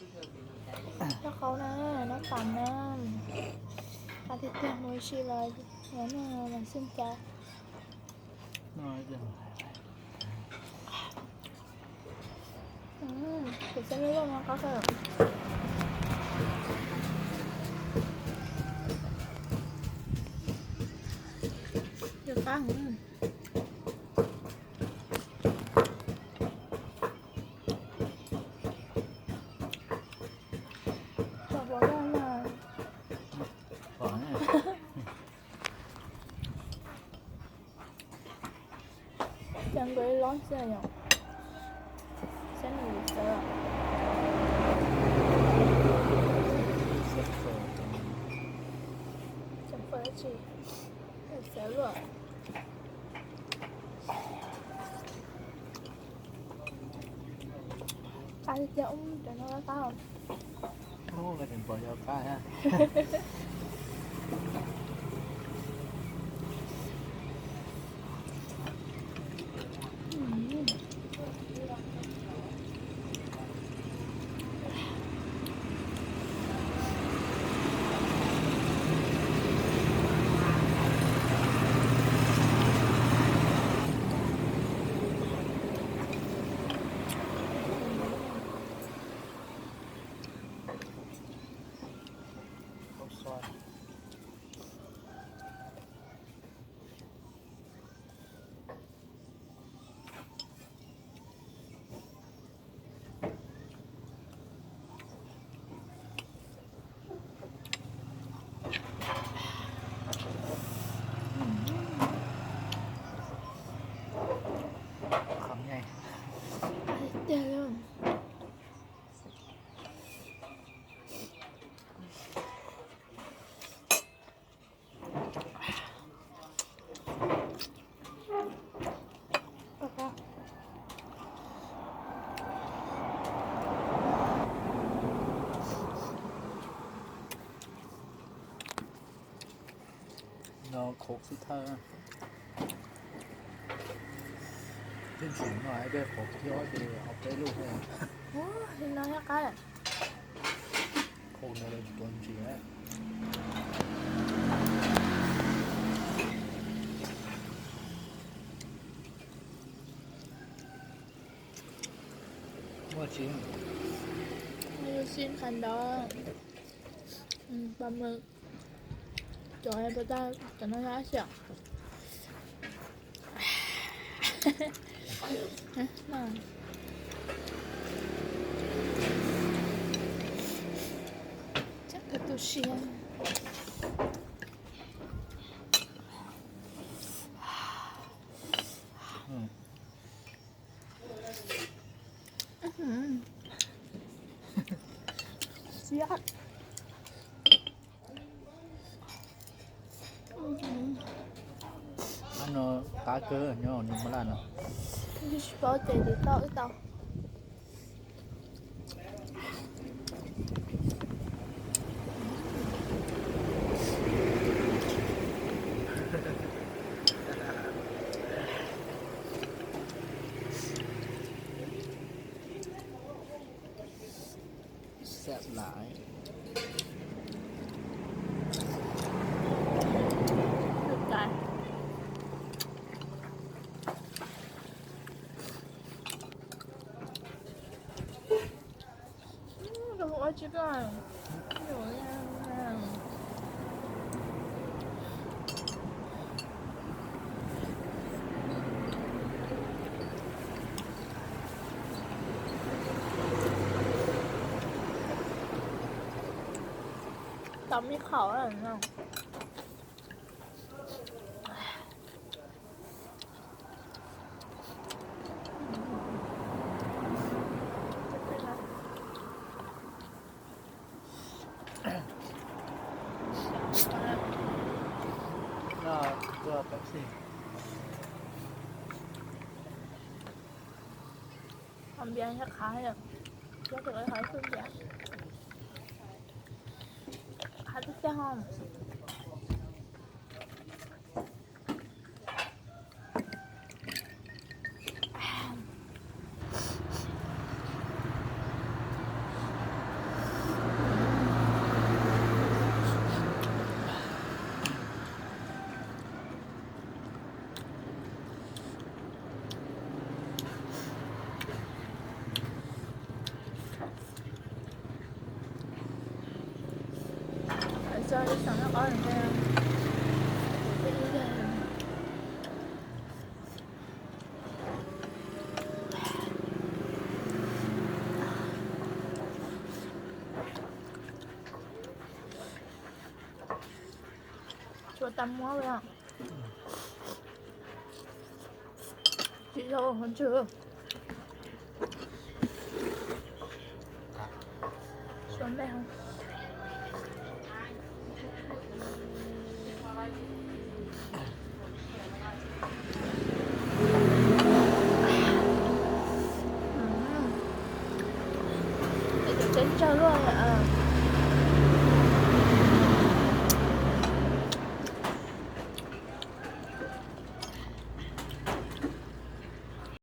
Noj qau na, noj tas na. Qab tiag tiag, mus ib si los yuav noj los xwb cas. Kuv xav lub loj no qab kawg. Yog qab heev. Txog pom loj na. Ces nkawd ib lob xwb yom. Saib nws xav. Tsis xav luaj. Qab tiag tiag, ub, cov no qab qab. Ub, koj tseem pom yog qab thiab. Qab tiag tiag. No qhuav xwb thawj. Twb tsis no ib pliag qhuav kiag ces ob peb lub thiab. Ua, li no thiab qab. Qhuav no lawv tuav ntsis. Muaj tsis? Muaj xim qhov ntawd. Pos mws. Cov pos tag, cov no yog ab xiam. Tseem kawg tu siab. Siab. Qab no qab kawg nyob Nyuj Mob Laj no. Tsis paub ces tiv tauj wb tau. Xav lawm. Tau me qhaum no. Qhov npias yog qhav, qhav twb cag. Tso ib xeem noj qab ntawd. Tshuav tau muab li os. Tsis yog qhov ntswg. Suav me. Cov teb tsawg luaj.